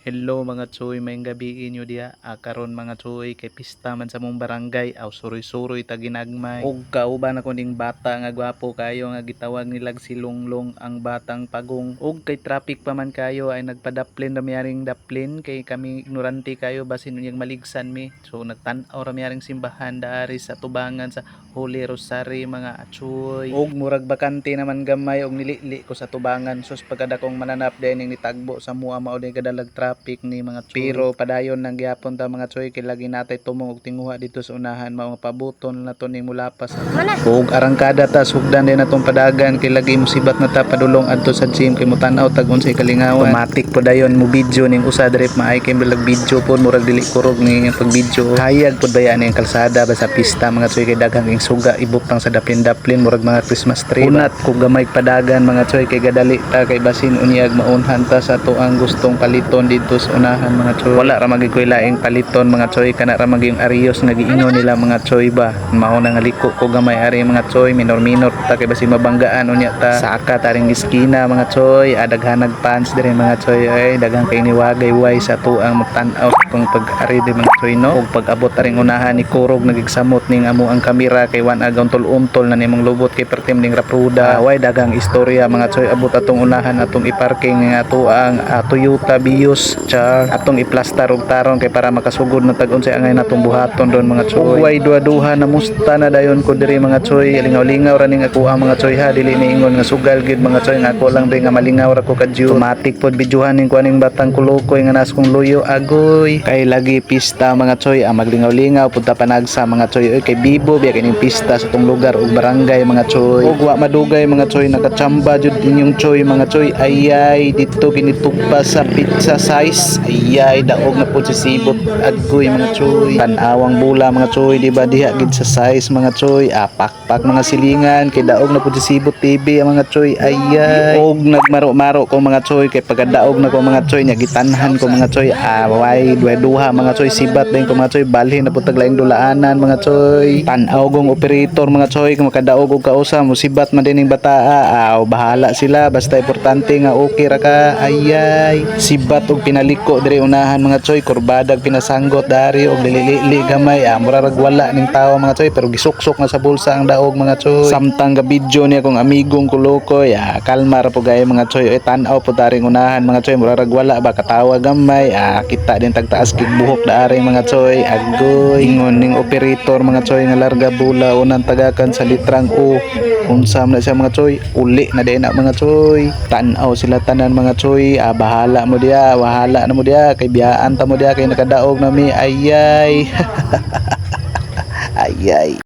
Hello, mga tsoy, maayong gabii inyo diha. Karon, mga tsoy, kay pista man sa among barangay, aw suroy-suroy ta ginagmay. Ug kauban ako ning bata nga gwapo kayo nga gitawag nilag si Lunglong, ang batang pagong. Ug kay traffic pa man kayo ay nagpadaplin ra mi aring daplin kay kami ignorante kayo, basin unyag maligsan mi. So nagtan-aw ra mi aring simbahan daari sa tubangan sa Holy Rosary, mga atsoy. Og murag bakante naman gamay og nilili ko sa tubangan, sus, pagkadakong mananap din ning nitagbo sa mua, mao din kadalag traffic ni, mga tsoy. Pero padayon lang gyapon ta, mga tsoy, kay lagi natay tumong og tinguha dito sa unahan, mao nga pabuton na to ning mulapas. Ug arangkada ta, sugdan din natong padagan kay lagi musibat na ta padulong adto sa gym kay motan-aw tag unsay kalingawan. Automatic po dayon mo video ning usa drip maay kay bilag video pod, murag dili kurog ni pag video. Hayag pod baya ning kalsada ba sa pista, mga tsoy, kay daghang ing suga ibutang sa daplin-daplin, murag mga Christmas tree. Unat ko gamay padagan, mga tsoy, kay gadali ta kay basin unyag maunhan ta sa tuang gustong paliton dito sa unahan, mga tsoy. Wala ra magig koy laing paliton, mga tsoy, kana ra magyung Arios nga giingon nila, mga tsoy ba. Mao na nga liko ko gamay ari, mga tsoy, minor-minor ta kay basin mabanggaan unya ta. Saka taring iskina, mga tsoy, adaghanag fans diri, mga tsoy, ay daghang kay niwagay-way sa tuang magtan-aw sa pag-ari di, mga tsoy, no. Ug pag-abot aring unahan ni kurog nagigsamot ning amo ang kamera kay wan agaw untol-untol na nimong lubot kay pertim ning rapruda. Way daghang istorya, mga tsoy. Abot atong unahan, atong iparking nga atuang Toyota Vios char, atong iplastar og tarong kay para makasugod na tag unsay angay natong buhaton doon, mga tsoy. Way duha-duha na musta na dayon ko diri, mga tsoy. Lingaw-lingaw ra ning ako ang mga tsoy ha, dili ni ingon nga sugal gid, mga tsoy, nga ako lang diri nga malingaw ra ko kadyo. Automatic pod bidyuhan ning kuaning batang kulukoy nga nas kong luyo agoy kay lagi pista, mga tsoy, ang maglingaw-lingaw punta panagsa, mga tsoy, oy, kay bibo biya kining pista sa tong lugar ug barangay, mga tsoy. Ug wa madugay, mga tsoy, nakachamba jud inyong tsoy, mga tsoy. Ayay, dito ginitugpa sa pizza size. Ayay, daog na pod si sibot agoy, mga tsoy. Tan-awang bula, mga tsoy, di ba diha gid sa size, mga tsoy, pakpak mga silingan kay daog na pod si Sibot TV ang mga tsoy. Ayay, og nagmaro-maro ko, mga tsoy, kay pagkadaog na ko, mga tsoy, nya gitanhan ko, mga tsoy, way duha duha, mga tsoy, sibat din ko, mga tsoy, balhin na pud taglaing dulaanan, mga tsoy. Tan-aw gong operator, mga tsoy, kung makadaog og kausa musibat man din ning bataa, aw bahala sila basta importante nga okay ra ka. Ayay, sibat og pinaliko diri unahan, mga tsoy, kurbadag pinasanggot dari og lili gamay, mura rag wala ning tawo, mga tsoy, pero gisuksok na sa bulsa ang daog, mga tsoy. Samtang ga video niya kong amigong kulukoy, kalma ra po gay, mga tsoy. Oy, tan-aw po taring unahan, mga tsoy, mura rag wala ba, katawa gamay, kita din tagtaas kig buhok daari, mga tsoy. Agoy, ingon ning operator, mga tsoy, nga larga bula unang tagakan sa litrang O. Unsa man na siya, mga tsoy, uli na din na, mga tsoy. Tan-aw sila tanan, mga tsoy, bahala mo diya, bahala na mo diya kay biyaan ta mo diya kay nakadaog na mi. Ayay, ayay.